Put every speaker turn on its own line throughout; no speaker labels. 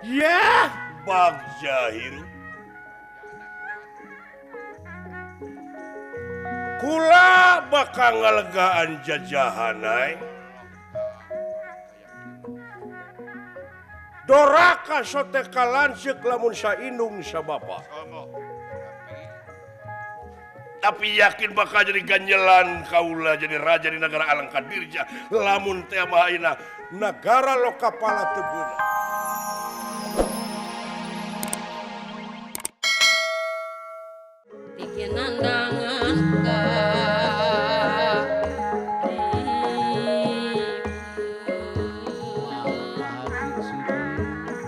Ya bagja hirup. Kula bakal ngalegaan jajahan ai. Doraka sote kalanceuk lamun saindung sabapa. Tapi yakin bakal jadi ganjelan kaula jadi raja di negara Alengka Dirja lamun teh mah ayeuna nagara Lokapala teu beunang.
Bikin nandangan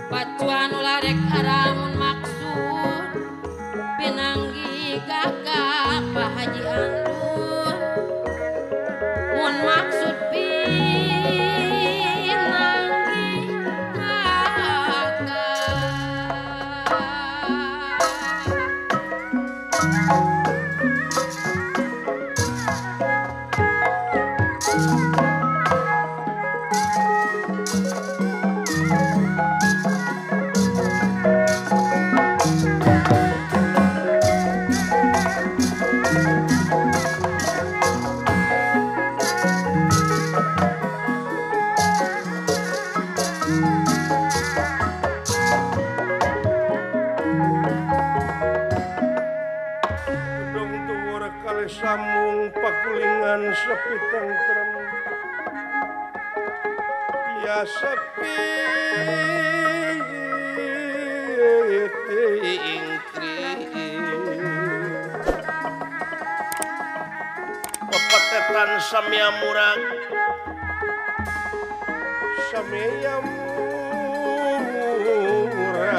pacuan ularek aramun maksud pinanggi kakak Pak Haji Andun mun maksud pinanggi kakak.
Samung pakulingan sepi tentrem ya sepi ingkri pepetetan samia murag samia murag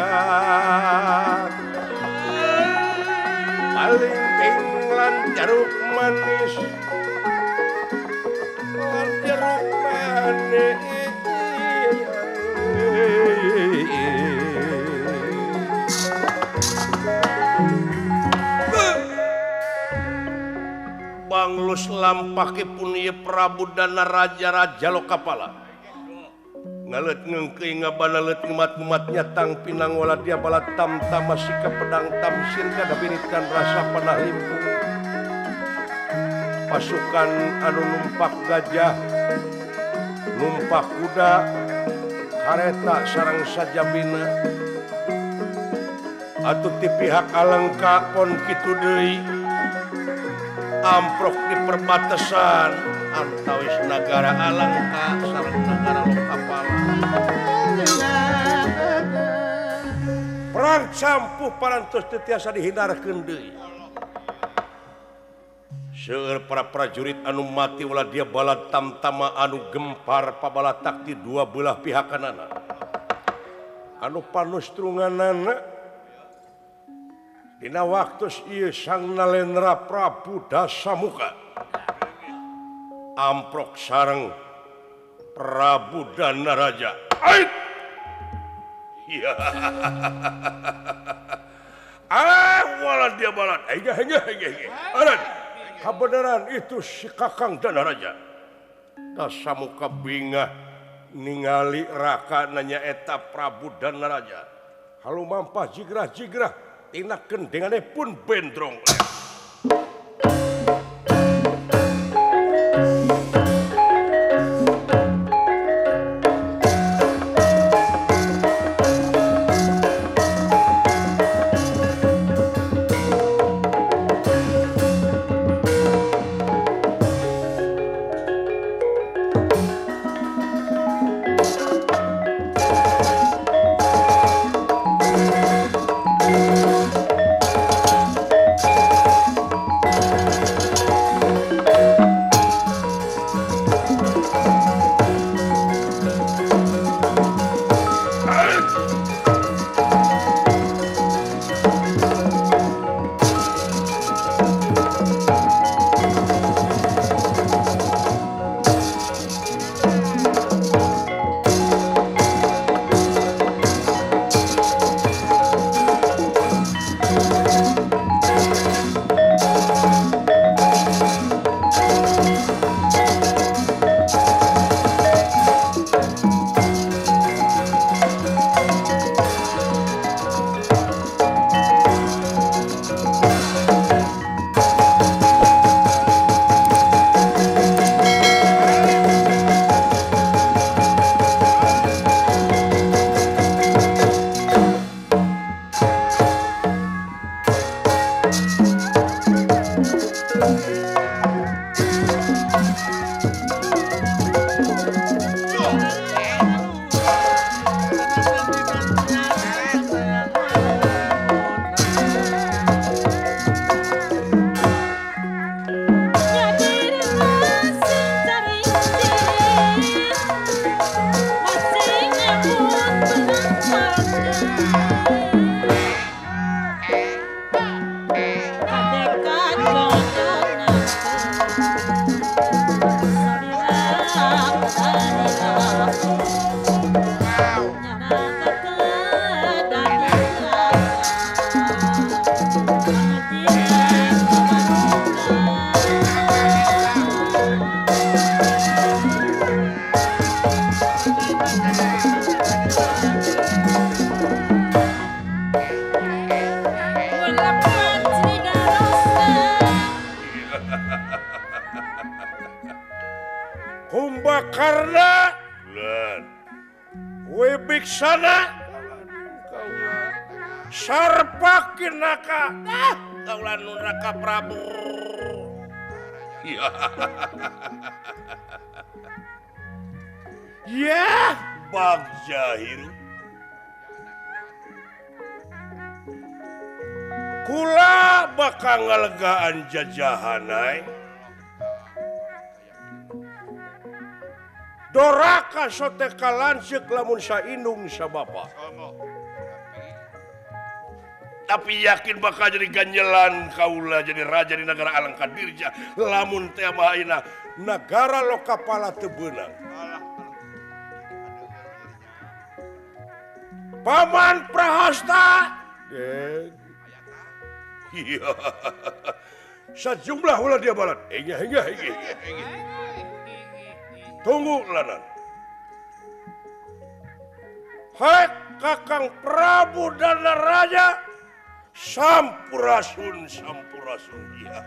paling lan jeruk manis lan jeruk manis Banglus lampahipun ieu Prabu Danaraja Raja Lokapala ngaleut ngeungkeuy ngabanalet ngumat-ngumat nyatang pinang wala dia balat tamtama sikap pedang tamsin kadabinitkan rasa panah limpung pasukan anu numpak gajah numpak kuda kareta sareng sajabina atuh ti pihak Alengka pon kitu deui amprok di perbatasan antawis nagara Alengka sareng nagara Lokapala. Perang campuh parantos teu tiasa dihindarkeun deui. Seueur para prajurit anu mati ulah dia balad tamtama anu gempar pabalatak di dua belah pihakanana. Anu panustrunganana dina waktu ieu Sang Nalendra Prabu Dasamuka amprok sareng Prabu Danaraja. Ait! Ya. Ah, walad dia balad. Aran. Kebenaran itu si Kakang Danaraja. Dasamuka bingah ningali raka nanya eta Prabu Danaraja. Halu mampah jigrah-jigrah tina kendengane pun bendrong. Kumbakarna Wibiksana Sarpakinaka kaula nu Raka Prabu. Ya Bagja hirup kula bakal ngalegaan jajahanai doraka sote kalanceuk lamun saindung sabapa. Tapi yakin bakal jadi ganjelan kaula jadi raja di negara Alangkadirja lamun teh mah ayeuna nagara Lokapala teu beunang. Paman Prahasta iya sejumlah ulah dia balat. Tunggu lanan. Hai Kakang Prabu Danaraja sampurasun sampurasun. Iya.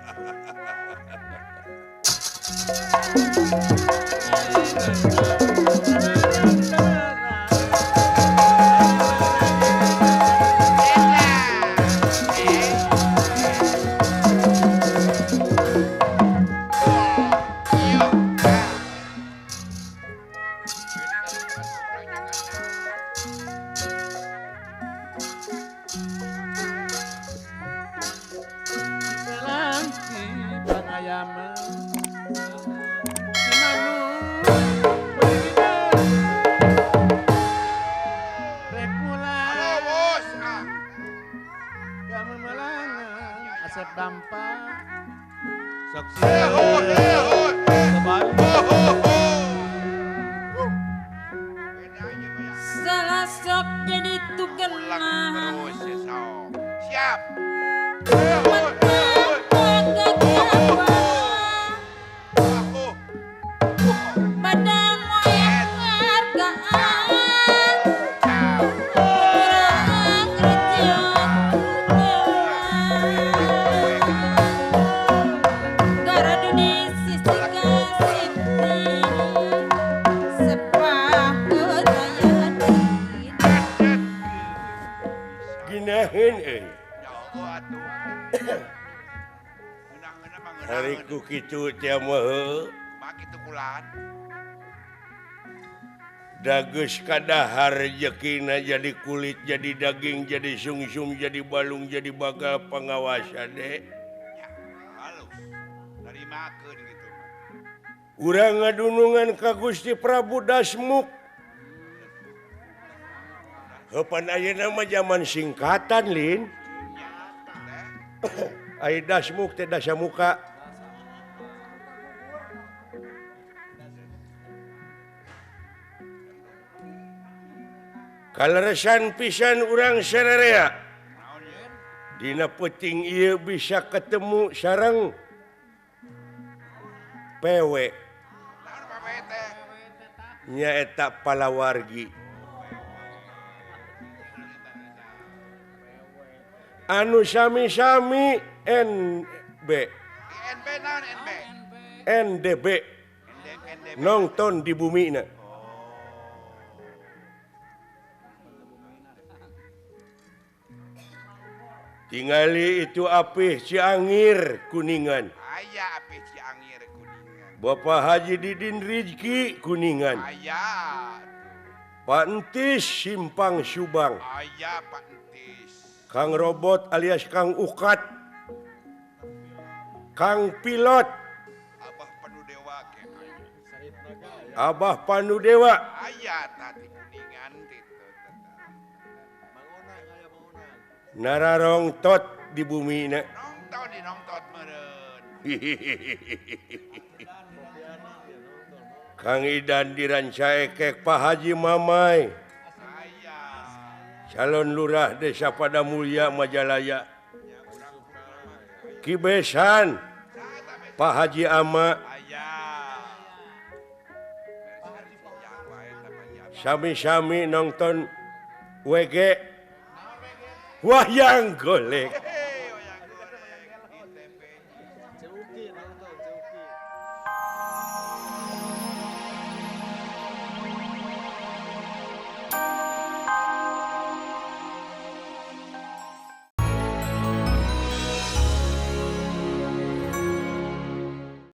Salah sok jadi tukenan.
Siap.
Badan moyang hargaan kurang rejot garadu di sisi kasiti sepah kerayaan
ginahin euy. Hariku kitu teh mah dageus kadahar rejekina jadi kulit jadi daging jadi sungsum jadi balung jadi bagal pengawasan deh. Urang ngadunungan ka Gusti Prabu Dasmuk. Heupan ayeuna mah zaman singkatan lin. Ai Dasmuk teh dasamuka. Kaleresan pisan urang sararea. Dina peuting ieu bisa ketemu sareng PW. Nyaeta palawargi. Anu sami-sami NB. NDB. Nonton di bumi na. Tingali itu apih Ciangir Kuningan.
Aya apih Ciangir Kuningan.
Bapak Haji Didin Rizki Kuningan.
Aya.
Pak Entis Simpang Subang.
Aya Pak Entis.
Kang Robot alias Kang Ukat. Kang Pilot.
Abah Panudewa ke.
Abah Panudewa.
Aya tadi Kuningan gitu.
Nararongtot di bumi na.
Nongtot di nongtot meureun.
Kang Idan di Rancaekek Pak Haji Mamai. Calon lurah Desa Padamulya Majalaya. Kibesan Pak Haji Ama. Sami-sami nonton WG. Wayang golek.